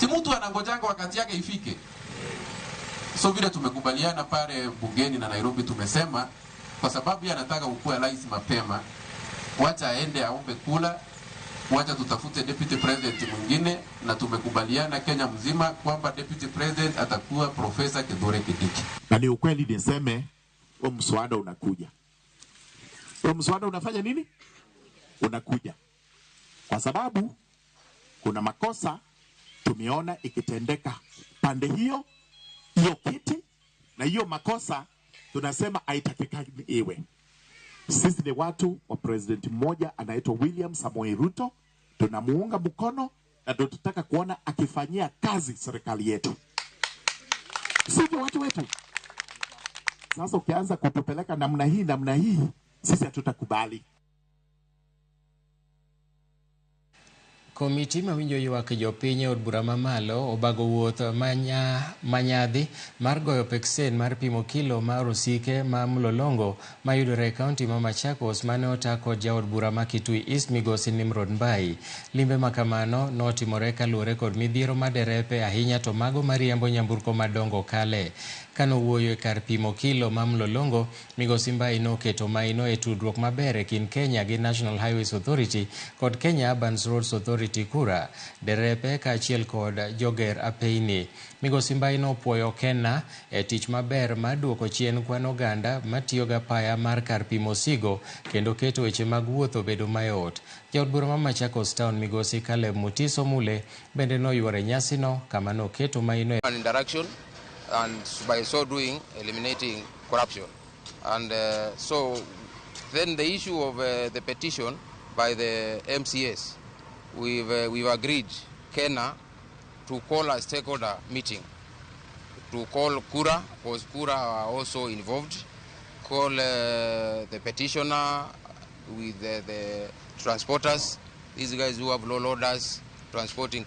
Si mtu anangojanga wakati yake ifike. So vile tumekubaliana pale bungeni na Nairobi, tumesema kwa sababu yeye anataka kukuwa rais mapema, wacha aende aombe kula, wacha tutafute deputy president mwingine, na tumekubaliana Kenya mzima kwamba deputy president atakuwa Profesa Kithure Kindiki. Na ni ukweli niseme, huo mswada unakuja. Huo mswada unafanya nini? Unakuja. Kwa sababu kuna makosa tumeona ikitendeka pande hiyo, hiyo kiti, na hiyo makosa tunasema haitakikani iwe. Sisi ni watu wa president mmoja anaitwa William Samoei Ruto, tunamuunga mkono na tunataka kuona akifanyia kazi serikali yetu, sivyo watu wetu? Sasa ukianza kutupeleka namna hii namna hii, sisi hatutakubali. Komiti mawinjo ywak jopiny e od bura mamalo obago wuoth manyadhi mar goyo peksen mar pimo kilo mar osike ma Mlolongo mayudore e kaunti ma Machakos mane ota kod jaod bura ma Kitui East migosi Nimrod Mbai. Limbe makamano notimore kaluwore kod midhiero ma derepe ahinya to mago mariembo nyamburko madongo kale. Kanowuoyo e kar pimo kilo ma Mlolongo, migosi Mbai noketo maino e tudruok maber e kind Kenya gi National Highways Authority kod Kenya Urban Roads Authority Kura, derepe kaachiel kod joger apeyni. Migosi Mbai nopuoyo Kena e tich maber mar duoko chien kwan oganda matiyo gapaya mar kar pimo osigo kendo keto weche mag wuoth obedo mayot. Jaod bura ma Machakos Town migosi Caleb Mutiso Mule bende noyuoro e nyasino kama noketo maino e interaction and by so doing eliminating corruption. And so then the issue of the petition by the MCS, we've agreed Kenya to call a stakeholder meeting, to call Kura, because Kura are also involved, call the petitioner with the transporters, these guys who have low loaders transporting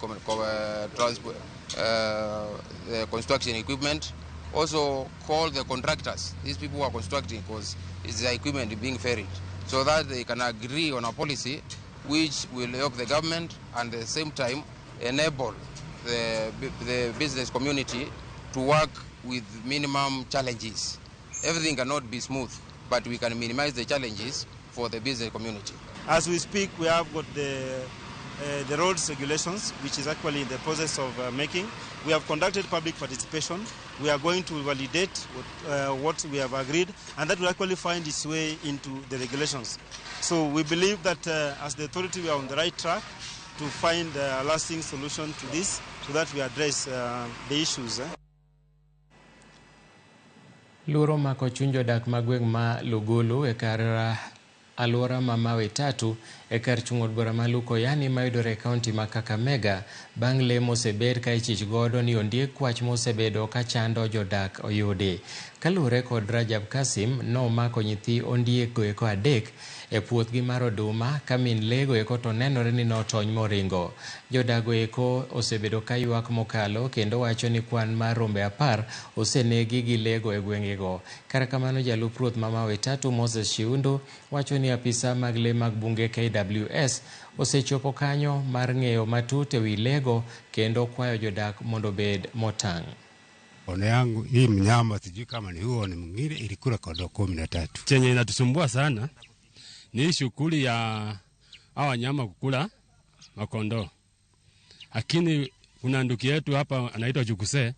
the construction equipment. Also call the contractors, these people who are constructing, because it's the equipment being ferried, so that they can agree on a policy which will help the government and at the same time enable the business community to work with minimum challenges. Everything cannot be smooth, but we can minimize the challenges for the business community. As we speak, we have got the roads regulations, which is actually in the process of making. We have conducted public participation. We are going to validate what we have agreed, and that will actually find its way into the regulations. So we believe that as the authority, we are on the right track to find a lasting solution to this, so that we address the issues. Luoro mako chuny jodak mag gweng' ma Lugulu e kar alwora ma Mawe Tatu e kar chung' od bura ma Lukoyani mayudore e kaunti ma Kakamega bang' le mosebed ka ichich godo ni ondiek kwach mosebedo ka chando jodak oyudi. Kaluwore kod Rajab Kasim, nomako nyithi ondiek goeko 3 e puothgi mar oduma ka min le goeko to nenore ni notony moringo. Jodak goeko osebedo ka ywak mokalo kendo wacho ni kwan mar rombe 10 osenegi gi lego e gwengego. Kata kamano jalup ruoth ma Mawe Tatu Moses Shiundu wacho ni apisa mag le mag bunge KWS osechopo kanyo mar ng'eyo matut ewi lego kendo kwayo jodak mondo obed motang'. One yangu hii mnyama sijui kama ni huo ni mwingine ilikula kondoo 13. Chenye inatusumbua sana ni shughuli ya hawa wanyama kukula makondoo. Lakini kuna ndugu yetu hapa anaitwa Jukuse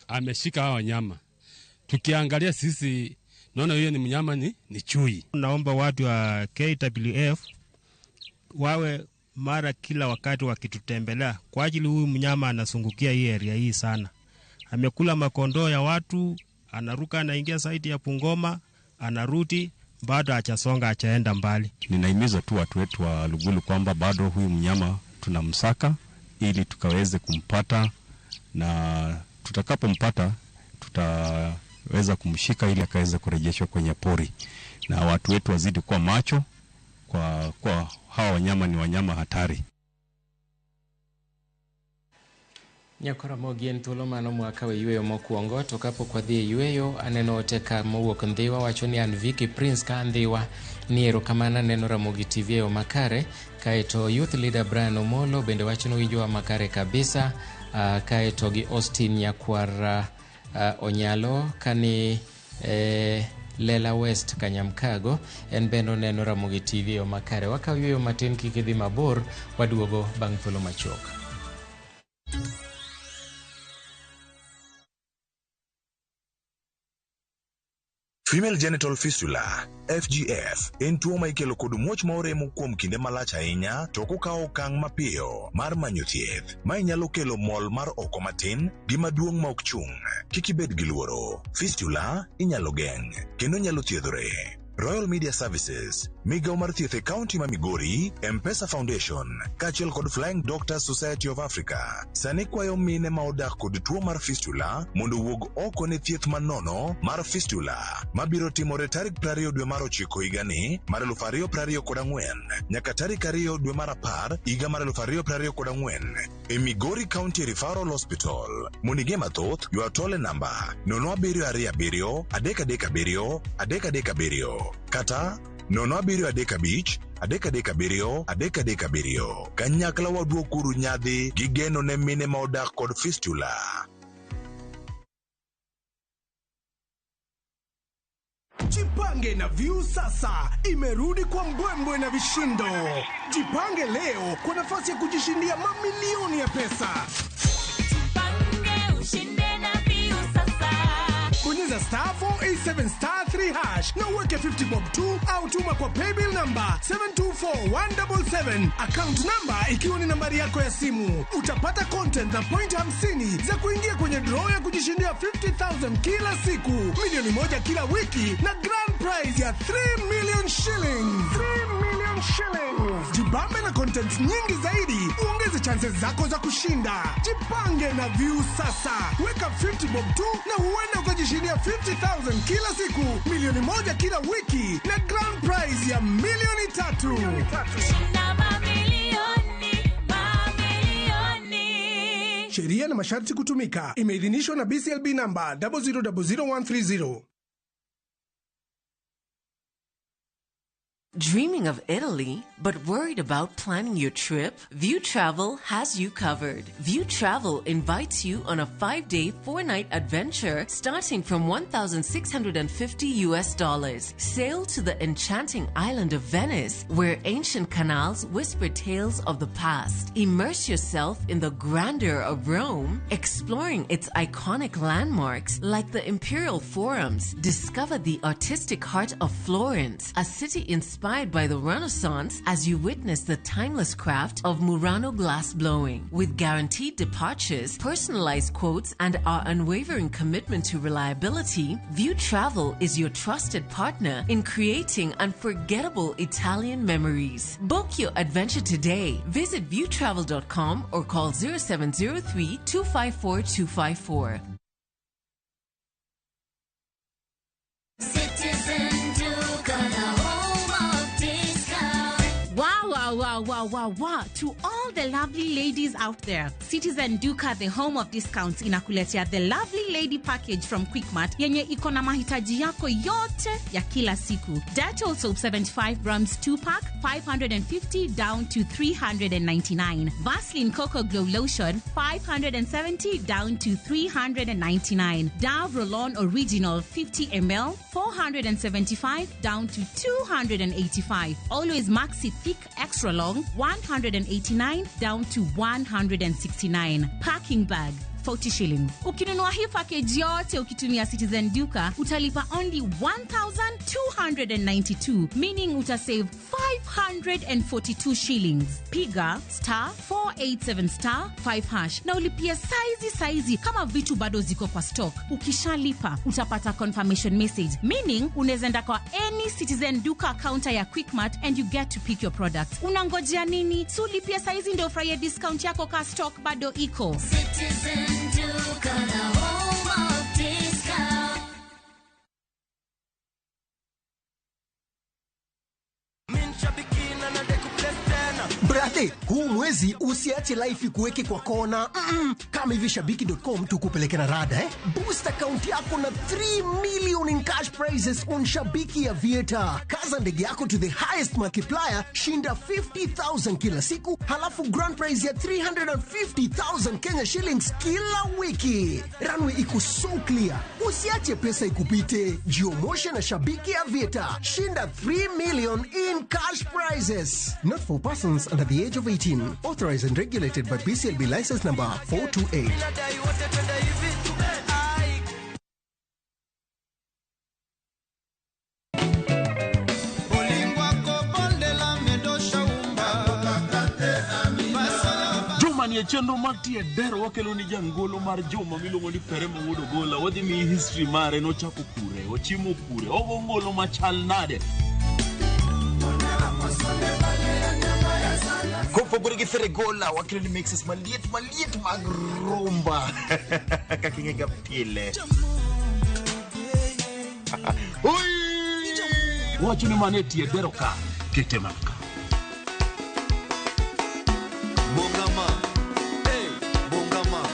ameshika hawa wanyama. Tukiangalia sisi naona hiyo ni mnyama ni chui. Naomba watu wa KWF wawe mara kila wakati wakitutembelea, kwa ajili huyu mnyama anasungukia hii area hii sana. Amekula makondoo ya watu, anaruka anaingia saidi ya Bungoma, anarudi bado hajasonga, hajaenda mbali. Ninahimiza tu watu wetu wa Lugulu kwamba bado huyu mnyama tunamsaka ili tukaweze kumpata, na tutakapompata tutaweza kumshika ili akaweze kurejeshwa kwenye pori. Na watu wetu wazidi kuwa macho kwa hawa wanyama ni wanyama hatari. Nyakora Mogi en thuolo mano mwakawe yweyo mokwongo to kapok wadhi e yweyo aneno ote ka mowuok Ndhiwa wacho ni an Vicky Prince ka Ndhiwa ni erokamano aneno Ramogi TV e yo makare. Kaeto Youth Leader Brian Omolo bende wacho ni winjowa makare kabisa. Kaeto gi Austin Nyakwar Onyalo kani Lela West Kanyamkago en bende oneno Ramogi TV e yo makare. Wakawo yweyo matin kik idhi mabor, waduogo bang' thuolo machuok. Female genital fistula FGF en tuo ma ikelo kod muoch ma oremo kuom kinde malach ahinya to ok okawo okang' mapiyo mar manyo thieth. Mae nyalo kelo mol mar oko matin gi maduong' ma ok chung'. Kik ibed gi luoro. Fistula inyalo geng' kendo nyalo thiedhore. Royal Media Services, migawo mar thieth e kaunti ma Migori, M-Pesa Foundation, kaachiel kod Flying Doctors Society of Africa, sani kwayo mine ma odak kod tuo mar fistula mondo owuog oko ne thieth manono mar fistula mabiro timore tarik 20 dwe mar ochiko higani mar 2024 nyaka tarik 2 dwe mar 10 higa mar 2024 e Migori County Referral Hospital. Mondo ing'e mathoth, ywa tol e namba 0727 337 337 kata 0735 337 337. Kanyakla waduokuru nyadhi gi geno ne mine ma odak kod fistula. Jipange na View sasa imerudi kwa mbwembwe na vishindo. Jipange leo kwa nafasi ya kujishindia mamilioni ya pesa. Jipange ushinde na View sasa. Bonyeza star 487 star 3 hash na uweke 50 bob 2 au tuma kwa paybill number 724177, account number ikiwa ni nambari yako ya simu. Utapata content na point 50 za kuingia kwenye draw ya kujishindia 50,000 kila siku, milioni 1 kila wiki na grand prize ya 3 million shillings. 3 million shillings. Jibambe na content nyingi zaidi, uongeze chances zako za kushinda. Jipange na View sasa. Weka 50 bob 2 na huenda ukajishindia 50,000 kila siku, milioni 1 kila wiki na grand prize ya milioni 3. Shinda mamilioni, mamilioni. Sheria na masharti kutumika. Imeidhinishwa na BCLB number 0000130. Dreaming of Italy, but worried about planning your trip? View Travel has you covered. View Travel invites you on a 5-day, 4-night adventure starting from $1,650 US. Sail to the enchanting island of Venice, where ancient canals whisper tales of the past. Immerse yourself in the grandeur of Rome, exploring its iconic landmarks like the Imperial Forums. Discover the artistic heart of Florence, a city inspired by the Renaissance, as you witness the timeless craft of Murano glass blowing. With guaranteed departures, personalized quotes, and our unwavering commitment to reliability, View Travel is your trusted partner in creating unforgettable Italian memories. Book your adventure today. Visit viewtravel.com or call 0703 254 254. Citizen Duka, the home of discount. Wow, wow, wow, wow, wow, wow. To all the lovely ladies out there, Citizen Duka, the home of discounts, inakuletea the lovely lady package from Quickmart yenye iko na mahitaji yako yote ya kila siku. Dettol soap 75 grams 2 pack, 550 down to 399. Vaseline Coco Glow Lotion, 570 down to 399. Dove Roll-On Original 50 ml, 475 down to 285. Always Maxi Thick Extra Long, 189 down to 169. Packing bag 40 shillings. Ukinunua hii package yote ukitumia Citizen Duka utalipa only 1292, meaning utasave 542 shillings. Piga star 487 star 5 hash na ulipia saizi saizi kama vitu bado ziko kwa stock. Ukishalipa utapata confirmation message, meaning unaweza enda kwa any Citizen Duka counter ya Quickmart and you get to pick your products. Unangojea nini? Si ulipia saizi ndio ufurahie discount yako ka stock bado iko. Citizen Duka, the home of discount. Brate, huu mwezi mwezi usiache life ikuweke kwa kona. Kama hivi shabiki.com tukupeleke na rada, eh? Boost account yako na 3 million in cash prizes on Shabiki Aviator. Kaza ndege yako to the highest multiplier, shinda 50,000 kila siku, halafu grand prize ya 350,000 Kenya shillings kila wiki. Runway iko so clear. Usiache pesa ikupite. Jiomoshe na Shabiki Aviator. Shinda 3 million in cash prizes. Not for persons under the age of 18. Authorized and regulated by BCLB license number 428. Juma ni e chenro mar tie dero wakelo ni jangolo mar juma miluongo ni Pere Mawuod Ogola. Wadhi miyi history mare, nochako kure, ochimo kure, ogo ngolo machal nade. Kopogore gi Feregola wakelo ni mixes maliet maliet mag rumba kaka ing'ega pile. Wacho ni mane tie dero ka, kete mana ka. Bongama, hey, bongama.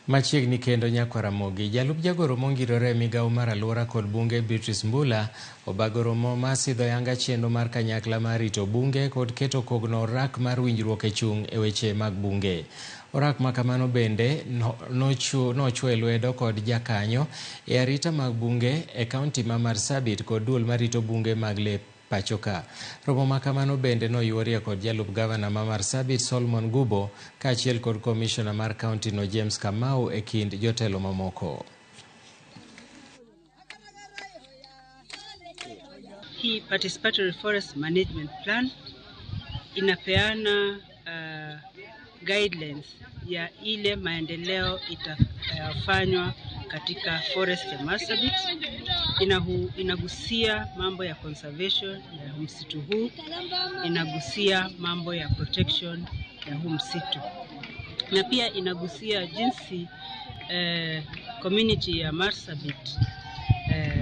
Machiegni kendo nyakwar Ramogi, jalup jagoro mongirore e migawo mar alwora kod bunge Beatrice Mbula obago romo mar sidho yanga chenro mar kanyakla mar rito bunge kod keto kogno orak mar winjruok e chung' e weche mag bunge. Orak ma kamano bende nochwe lwedo kod jakanyo e arita mag bunge e kaunti ma Marsabit kod duol marito bunge mag le pacho ka. Romo ma kamano bende noyuorie kod jalup gavana ma Marsabit Solomon Gubo kaachiel kod komishona mar kaunti no James Kamau e kind jotelo mamoko. Hii Participatory Forest Management Plan inapeana guidelines ya ile maendeleo itafanywa katika forest ya Marsabit. Inagusia mambo ya conservation ya msitu huu, inagusia mambo ya protection ya huu msitu, na pia inagusia jinsi community ya Marsabit,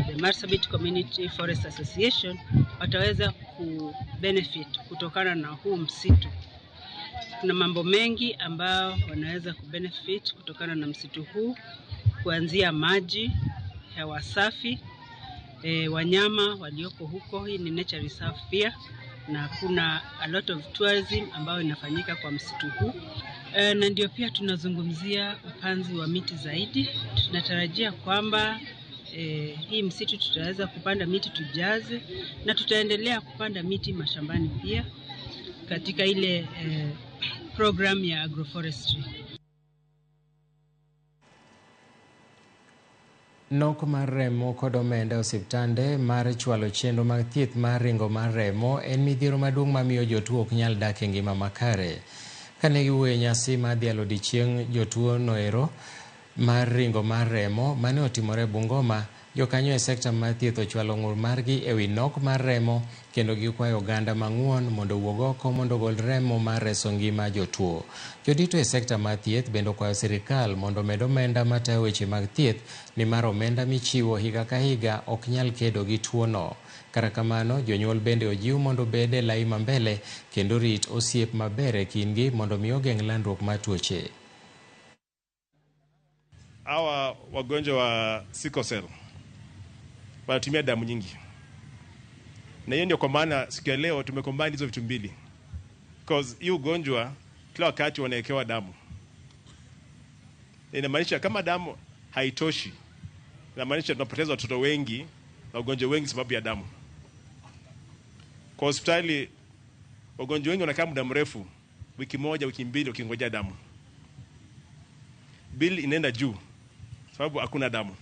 the Marsabit Community Forest Association wataweza ku benefit kutokana na huu msitu. Kuna mambo mengi ambao wanaweza kubenefit kutokana na msitu huu, kuanzia maji, hewa safi, wanyama walioko huko. Hii ni nature reserve pia, na kuna a lot of tourism ambayo inafanyika kwa msitu huu. Na ndio pia tunazungumzia upanzi wa miti zaidi. Tunatarajia kwamba hii msitu tutaweza kupanda miti tujaze, na tutaendelea kupanda miti mashambani pia katika ile program ya agroforestry. Nok mar remo kod omenda e osiptande mar chwalo chenro mag thieth mar ringo mar remo en midhiero maduong' mamiyo jotuo ok nyal dak e ngima makare. Kane giwuoyo e nyasi mar dhialo odiechieng' jotuo noero mar ringo mar remo mane otimore Bungoma, jokanyo e sekta mar thieth ochwalo ng'ur margi ewi nok mar remo kendo gikwayo oganda mang'uon mondo owuog oko mondo ogol remo mar reso ngima jotuo. Jodito e sekta mar thieth bende okwayo sirikal mondo omed omenda matayo weche mag thieth nimar omenda michiwo higa ka higa ok nyal kedo gi tuono. Kata kamano, jonyuol bende ojiw mondo obed e lai mambele kendo rit osiep maber e kindgi mondo mi ogeng' landruok mar tuoche. Hawa wagonjwa wa sickle cell wanatumia damu nyingi, na hiyo ndio kwa maana siku ya leo tumecombine hizo vitu mbili, because hii ugonjwa kila wakati wanawekewa damu. Inamaanisha kama damu haitoshi, inamaanisha tunapoteza watoto wengi na wagonjwa wengi sababu ya damu. Kwa hospitali wagonjwa wengi wanakaa muda mrefu, wiki moja, wiki mbili, wakingojea damu. Bill inaenda juu sababu hakuna damu.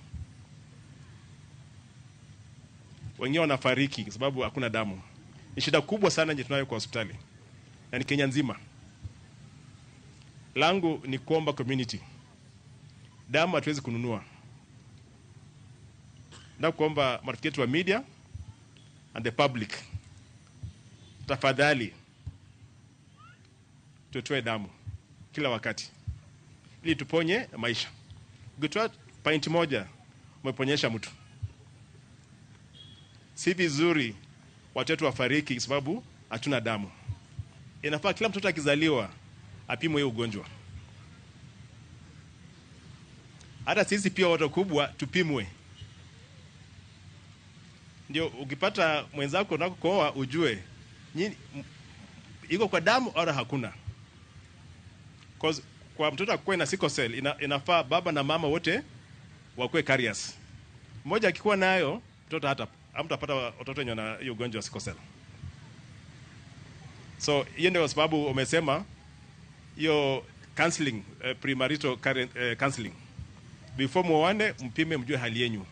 Wengine wanafariki kwa sababu hakuna damu. Ni shida kubwa sana yenye tunayo kwa hospitali, na ni Kenya nzima. Langu ni kuomba community, damu hatuwezi kununua. Na kuomba marafiki wetu wa media and the public, tafadhali tutoe damu kila wakati ili tuponye maisha. Ukitoa pint moja umeponyesha mtu. Si vizuri watoto wafariki sababu hatuna damu. Inafaa kila mtoto akizaliwa apimwe hiyo ugonjwa. Hata sisi pia watu kubwa tupimwe, ndio ukipata mwenzako unakooa ujue nyinyi iko kwa damu au hakuna. Cause kwa mtoto akuwe na sickle cell inafaa baba na mama wote wakuwe carriers. Mmoja akikuwa nayo mtoto hata hamtapata watoto wenye wana hiyo ugonjwa wa sickle cell. So hiyo ndio sababu umesema hiyo counseling, premarital counseling. Before muoane mpime mjue hali yenu.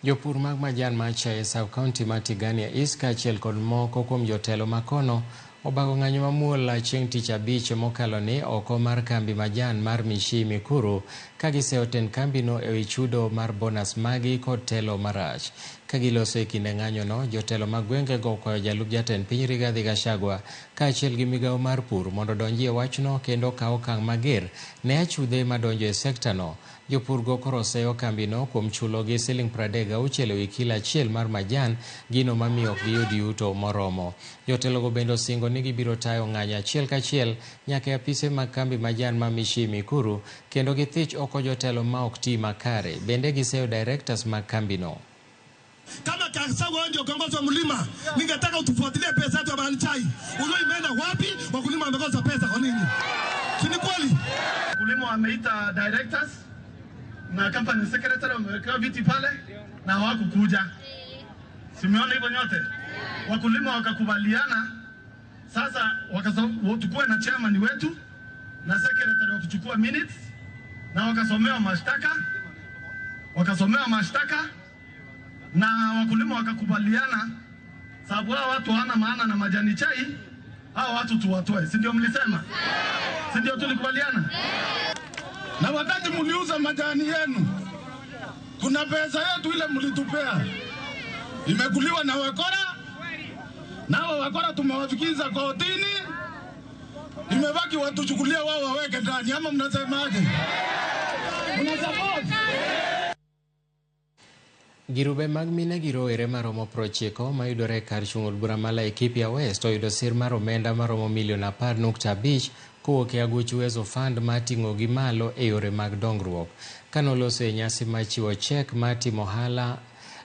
Jopur mag majan mar chae e sub county ma Tigania East kaachiel kod moko kuom jotelo makono obago ng'anyo mamuol chieng' tich abich mokalo ni oko mar kambi majan mar Mishi Mikuru ka giseyo tend kambino ewi chudo mar bonus magi kod telo marach. Ka giloso e kinde ng'anyono, jotelo mag gwengego okwayo jalup jatend piny Rigathi Gachagua kaachiel gi migawo mar pur mondo odonji e wachno kendo okaw okang' mager ne achudhe madonjo e sektano. Jopurgo koro oseyo kambino kuom chulogi siling 36 ewi kilo achiel mar majan, gino mamiyo ok giyud yuto moromo. Jotelogo bende osingo ni gibiro tayo ng'anyo achiel kachiel nyaka e apise mag kambi majan ma Mishi Mikuru kendo githich oko jotelo ma ok ti makare. Bende giseyo directors mag kambino. Kama Gachagua ndio kiongozi wa mlima, ningetaka utufuatilie pesa yetu ya majani chai. Ujue imeenda wapi? Wakulima wamekosa pesa kwa nini? Si ni kweli? Wakulima wameita directors na company secretary wamewekewa viti pale na hawakukuja. Simeona hivyo nyote? Wakulima wakakubaliana sasa tukue na chairman wetu na secretary wa kuchukua minutes na wakasomewa mashtaka. Wakasomewa mashtaka na wakulima wakakubaliana sababu hao watu hawana maana na majani chai, hao watu tuwatoe. Si ndio mlisema? Si ndio tulikubaliana? Na wakati mliuza majani yenu, kuna pesa yetu ile mlitupea imekuliwa na wakora, na hao wakora tumewafikiza kotini, imebaki watuchukulie wao waweke ndani, ama mnasemaje? Mna support? Girube mag mine gi rowere maromo 90 mayudore e kar chung' od bura ma Laikipia West oyudo sir mar omenda maromo milion 10.5 kowuok e aguch Uwezo Fund mar ting'ogi malo e yore mag dongruok. Kanoloso e nyasi mar chiwo chek mar timo ohala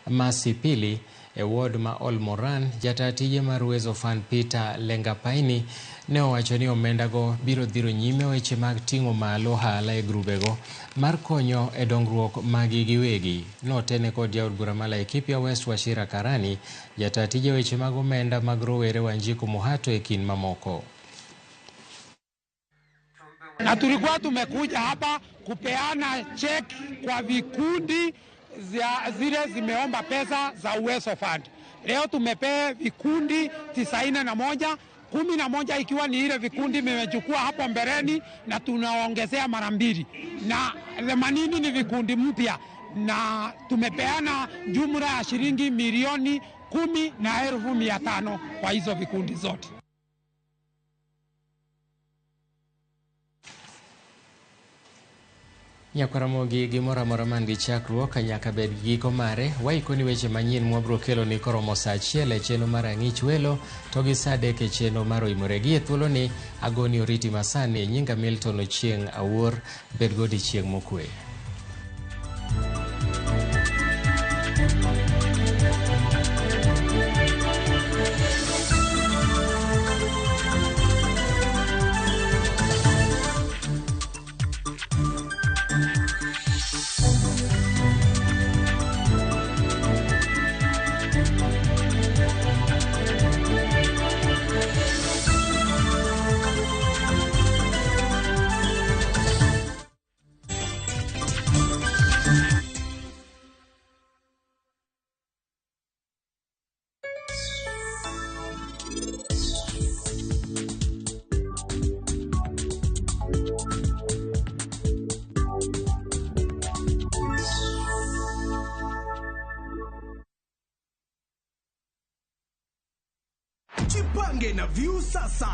ma Sipili e ward ma Olmoran, jata tije mar Uwezo Fund Peter Lengapaini ne owacho ni omendago biro dhiro nyime weche mag ting'o malo ohala e grubego mar konyo e dongruok magi giwegi. Notene kod jaod bura ma Laikipia West Wachira Karani, jata tije weche mag omenda mag rowere Wanjiku Muhato e kind mamoko. Na tulikuwa tumekuja hapa kupeana cheki kwa vikundi zile zimeomba pesa za Uwezo Fund. Leo tumepea vikundi 91, 11 ikiwa ni ile vikundi imechukua hapo mbeleni na tunaongezea mara mbili, na 80 ni vikundi mpya, na tumepeana jumla ya shilingi milioni 10,500 kwa hizo vikundi zote. Nyakwaramogi gimoro amora man gi chakruok nyaka bed gi giko mare. Waikoni weche manyien mwabiro kelo ni koromo saa 1 e chenro mar Ang'ich Welo to gi saa 3 e chenro mar Oimore. Gi e thuoloni agoni oriti masani. Nyinga Milton Ochieng' Awuor, bed godiechieng' mokwe. Jipange na View sasa.